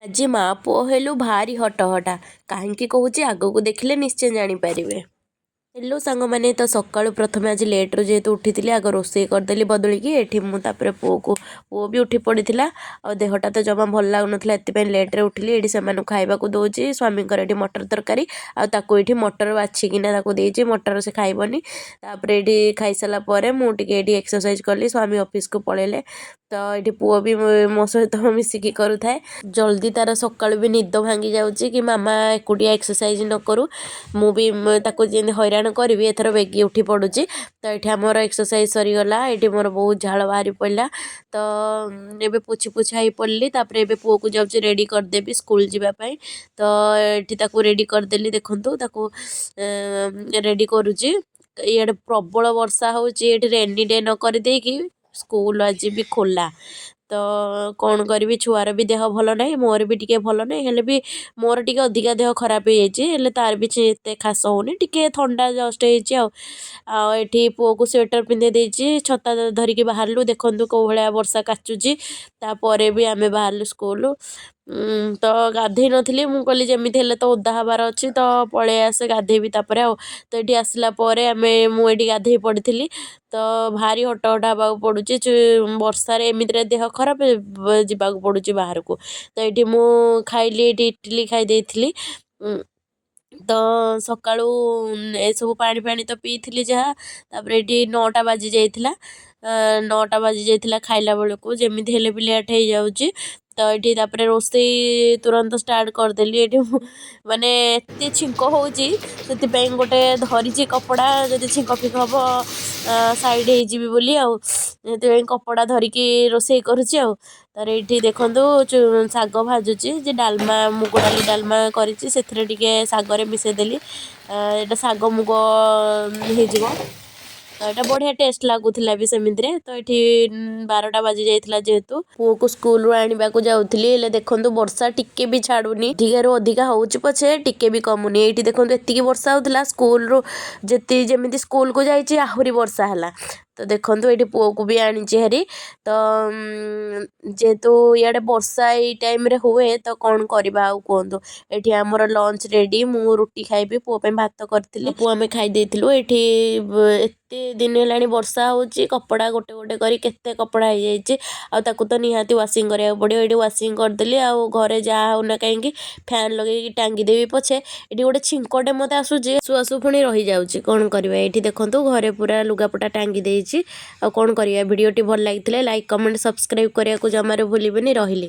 ଆଜି ମା ପୁଅ ହେଲୁ ଭାରି ହଟହଟା। କାହିଁକି କହୁଛି, ଆଗକୁ ଦେଖିଲେ ନିଶ୍ଚୟ ଜାଣିପାରିବେ। ହ୍ୟାଲୋ ସାଙ୍ଗମାନେ, ତ ସକାଳୁ ପ୍ରଥମେ ଆଜି ଲେଟ୍ରୁ ଯେହେତୁ ଉଠିଥିଲି, ଆଗ ରୋଷେଇ କରିଦେଲି ବଦଳିକି। ଏଠି ମୁଁ ତାପରେ ପୁଅକୁ, ପୁଅ ବି ଉଠି ପଡ଼ିଥିଲା ଆଉ ଦେହଟା ତ ଜମା ଭଲ ଲାଗୁନଥିଲା, ଏଥିପାଇଁ ଲେଟ୍ରେ ଉଠିଲି। ଏଠି ସେମାନଙ୍କୁ ଖାଇବାକୁ ଦେଉଛି। ସ୍ୱାମୀଙ୍କର ଏଠି ମଟର ତରକାରୀ ଆଉ ତାକୁ ଏଠି ମଟର ବାଛିକିନା ତାକୁ ଦେଇଛି, ମଟର ସେ ଖାଇବନି। ତାପରେ ଏଠି ଖାଇସାରିଲା ପରେ ମୁଁ ଟିକେ ଏଠି ଏକ୍ସରସାଇଜ୍ କଲି। ସ୍ୱାମୀ ଅଫିସକୁ ପଳେଇଲେ, ତ ଏଠି ପୁଅ ବି ମୋ ସହିତ ମିଶିକି କରୁଥାଏ। ଜଲ୍ଦି ତାର ସକାଳୁ ବି ନିଦ ଭାଙ୍ଗି ଯାଉଛି କି ମାମା ଏକୁଟିଆ ଏକ୍ସରସାଇଜ୍ ନ କରୁ, ମୁଁ ବି ତାକୁ ଯେମିତି ହଇରାଣ କରିବି। ଏଥର ବେଗି ଉଠି ପଡ଼ୁଛି। ତ ଏଠି ଆମର ଏକ୍ସରସାଇଜ୍ ସରିଗଲା। ଏଠି ମୋର ବହୁତ ଝାଳ ବାହାରି ପଡ଼ିଲା, ତ ଏବେ ପୋଛି ପୋଛା ହେଇ ପଡ଼ିଲି। ତାପରେ ଏବେ ପୁଅକୁ ଯାଉଛି ରେଡ଼ି କରିଦେବି ସ୍କୁଲ ଯିବା ପାଇଁ। ତ ଏଠି ତାକୁ ରେଡ଼ି କରିଦେଲି, ଦେଖନ୍ତୁ ତାକୁ ରେଡ଼ି କରୁଛି। ଇଆଡ଼େ ପ୍ରବଳ ବର୍ଷା ହେଉଛି। ଏଠି ରେନି ଡେ ନ କରିଦେଇକି ସ୍କୁଲ ଆଜି ବି ଖୋଲା। ତ କ'ଣ କରିବି, ଛୁଆର ବି ଦେହ ଭଲ ନାହିଁ, ମୋର ବି ଟିକେ ଭଲ ନାହିଁ। ହେଲେ ବି ମୋର ଟିକେ ଅଧିକା ଦେହ ଖରାପ ହେଇଯାଇଛି, ହେଲେ ତାର ବି ଏତେ ଖାସ ହେଉନି, ଟିକେ ଥଣ୍ଡା ଜଷ୍ଟ ହେଇଛି। ଆଉ ଏଠି ପୁଅକୁ ସ୍ୱେଟର୍ ପିନ୍ଧେଇ ଦେଇଛି, ଛତା ଧରିକି ବାହାରିଲୁ। ଦେଖନ୍ତୁ କେଉଁ ଭଳିଆ ବର୍ଷା କାଚୁଛି, ତାପରେ ବି ଆମେ ବାହାରିଲୁ ସ୍କୁଲ। ତ ଗାଧେଇ ନଥିଲି, ମୁଁ କହିଲି ଯେମିତି ହେଲେ ତ ଓଦା ହେବାର ଅଛି, ତ ପଳେଇ ଆସେ, ଗାଧେଇବି ତାପରେ। ଆଉ ତ ଏଠି ଆସିଲା ପରେ ମୁଁ ଏଠି ଗାଧେଇ ପଡ଼ିଥିଲି। ତ ଭାରି ହଟହଟା ହେବାକୁ ପଡ଼ୁଛି ବର୍ଷାରେ, ଏମିତିରେ ଦେହ ଖରାପ, ଯିବାକୁ ପଡ଼ୁଛି ବାହାରକୁ। ତ ଏଇଠି ମୁଁ ଖାଇଲି, ଏଇଠି ଇଟିଲି ଖାଇ ଦେଇଥିଲି। ତ ସକାଳୁ ଏସବୁ ପାଣି ଫାଣି ତ ପିଇଥିଲି ଯାହା। ତାପରେ ଏଇଠି 9ଟା ବାଜି ଯାଇଥିଲା, 9ଟା ବାଜି ଯାଇଥିଲା ଖାଇଲା ବେଳକୁ, ଯେମିତି ହେଲେ ବି ଲେଟ୍ ହେଇଯାଉଛି। ତ ଏଇଠି ତାପରେ ରୋଷେଇ ତୁରନ୍ତ ଷ୍ଟାର୍ଟ କରିଦେଲି। ଏଇଠି ମୁଁ ମାନେ ଏତେ ଛିଙ୍କ ହେଉଛି, ସେଥିପାଇଁ ଗୋଟେ ଧରିଛି କପଡ଼ା, ଯଦି ଛିଙ୍କ ଫିଙ୍କ ହେବ ସାଇଡ଼୍ ହେଇଯିବି ବୋଲି, ଆଉ ସେଥିପାଇଁ କପଡ଼ା ଧରିକି ରୋଷେଇ କରୁଛି। ଆଉ ତାପରେ ଏଇଠି ଦେଖନ୍ତୁ ଶାଗ ଭାଜୁଛି ଯେ, ଡାଲମା, ମୁଗ ଡାଲି ଡାଲମା କରିଛି, ସେଥିରେ ଟିକେ ଶାଗରେ ମିଶାଇଦେଲି। ଏଇଟା ଶାଗ ମୁଗ ହେଇଯିବ, ତ ଏଇଟା ବଢ଼ିଆ ଟେଷ୍ଟ ଲାଗୁଥିଲା ବି ସେମିତିରେ। ତ ଏଠି 12ଟା ବାଜି ଯାଇଥିଲା ଯେହେତୁ ପୁଅକୁ ସ୍କୁଲରୁ ଆଣିବାକୁ ଯାଉଥିଲି, ହେଲେ ଦେଖନ୍ତୁ ବର୍ଷା ଟିକେ ବି ଛାଡ଼ୁନି। ଅଧିକାରୁ ଅଧିକା ହେଉଛି ପଛେ ଟିକେ ବି କମୁନି। ଏଇଠି ଦେଖନ୍ତୁ ଏତିକି ବର୍ଷା ହେଉଥିଲା, ସ୍କୁଲରୁ ଯେତିକି ଯେମିତି ସ୍କୁଲକୁ ଯାଇଛି ଆହୁରି ବର୍ଷା ହେଲା। ତ ଦେଖନ୍ତୁ ଏଇଠି ପୁଅକୁ ବି ଆଣିଛି ହାରି। ତ ଯେହେତୁ ଇଆଡ଼େ ବର୍ଷା ଏଇ ଟାଇମ୍ରେ ହୁଏ, ତ କ'ଣ କରିବା ଆଉ କୁହନ୍ତୁ। ଏଠି ଆମର ଲଞ୍ଚ ରେଡ଼ି, ମୁଁ ରୁଟି ଖାଇବି, ପୁଅ ପାଇଁ ଭାତ କରିଥିଲି, ପୁଅ ଆମେ ଖାଇ ଦେଇଥିଲୁ। ଏଠି ଏତେ ଦିନ ହେଲାଣି ବର୍ଷା ହେଉଛି, କପଡ଼ା ଗୋଟେ ଗୋଟେ କରି କେତେ କପଡ଼ା ହେଇଯାଇଛି, ଆଉ ତାକୁ ତ ନିହାତି ୱାସିଂ କରିବାକୁ ପଡ଼ିବ। ଏଇଠି ୱାସିଂ କରିଦେଲି। ଆଉ ଘରେ ଯାହା ହେଉନା କାହିଁକି ଫ୍ୟାନ୍ ଲଗେଇକି ଟାଙ୍ଗିଦେବି ପଛେ, ଏଠି ଗୋଟେ ଛିଙ୍କଟେ ମୋତେ ଆସୁଛି, ଆସୁ ଆସୁ ପୁଣି ରହିଯାଉଛି। କ'ଣ କରିବା? ଏଇଠି ଦେଖନ୍ତୁ ଘରେ ପୁରା ଲୁଗାପଟା ଟାଙ୍ଗି ଦେଇଛି, ଆଉ କ'ଣ କରିବା? ଭିଡ଼ିଓଟି ଭଲ ଲାଗିଥିଲେ ଲାଇକ୍, କମେଣ୍ଟ, ସବସ୍କ୍ରାଇବ୍ କରିବାକୁ ଜମାରୁ ଭୁଲିବେନି। ରହିଲି।